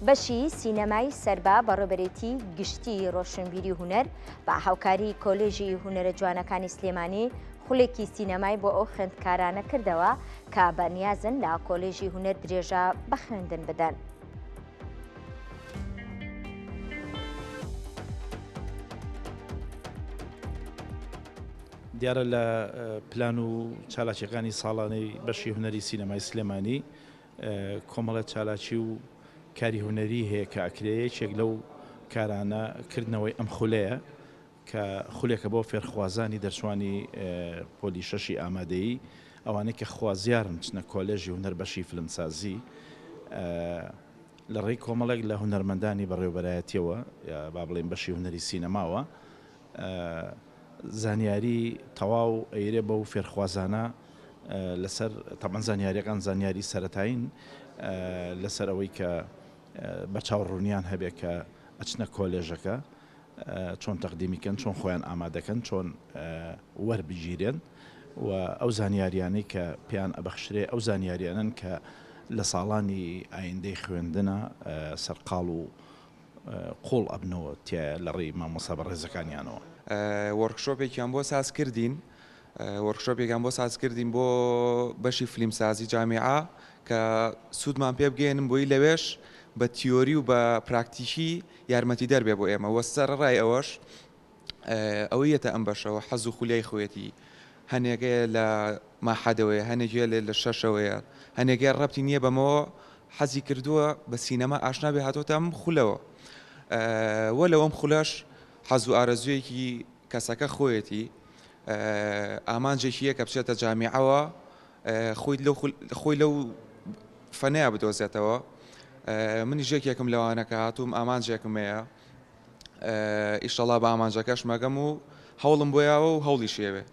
بەشی سینەمای سەر بە بەڕێوەبەرێتی گشتیی ڕۆشنبیری و هونەر بە هاوکاری کۆلێژی هونەرە جوانەکانی سلێمانی خولێکی سینەمای بۆ ئەو خوێندکارانە کردەوە کە بە نیازن لە کۆلێژی هونەر درێژە بە خوێندن بدەن. دیارە لە پلان و چالاکیەکانی ساڵانەی بەشی هونەری سینەمای سلێمانی کۆمەڵێ چالاکی و کاری هونەری هەیە کە ئەکرێ، یەکێک لەو کارانە کردنەوەی ئەم خولەیە کە خولێکە بۆ فێرخوازانی دەرچوانی پۆلی شەشی ئامادەیی، ئەوانەی کە خوازیارن بچنە کۆلێژی هونەر بەشی فلمسازی لە ڕێی کۆمەڵێک لە هونەرمەندانی بەڕێوبەرایەتیەوە یا با بڵێین بەشی هونەری سینەماوە زانیاری تەواو ئەیرێ بەو فێرخوازانە لەسەر تەبعەن زانیاریەکان زانیاری سەرەتایین لەسەر ئەوەی کە بەچاو ڕوونیان هەبێ کە ئەچنە کۆلێژەکە چۆن تەقدیمی کەن چۆن خۆیان ئامادەکەن چۆن وەربگیرێن و ئەو زانیاریانەی کە پێیان ئەبەخشرێ ئەو زانیاریانەن کە لە ساڵانی ئایندەی خوێندنە سەرقاڵ و قوڵ ئەبنەوە تیایا لە ڕێی مامۆستا بەڕێزەکانیانەوە. وۆرکشۆپێکیان بۆ ساز کردین وۆرکشۆپێکیان بۆ ساز کردین بۆ بەشی فلیمسازی جامیعە کە سوودمان پێ بگەیەنن بۆی لەوێش بە تیۆری و بە پراکتیکی یارمەتیدەر بێ بۆ ئێمە وە سەرەڕای ئەوەش ئەوەی یەتە ئەم بەشەوە حەز و خولیای خۆیەتی هەنێکەیە لە ماحەدەوەیە هەنێکیە لە لە شەشەوەیە هەنێکەیە ڕەبتی نییە بەمەوە حەزی کردووە بە سینەما ئاشنا بێ هاتۆتە ئەم خولەوە وە لەوەم خولەش حەز و ئارەزوویەکی کەسەکە خۆیەتی ئامانجێکی یە کە بچێتە جامیعەوە خۆی لەو خۆی لەو فەنەیە بدۆزێتەوە منیش یەکێکم لەوانە کە هاتووم ئامانجێکم هەیە ئیشەڵا بە ئامانجەکەشم ئەگەم و هەوڵم بۆ یاوە و هەوڵیشی ئەوێ.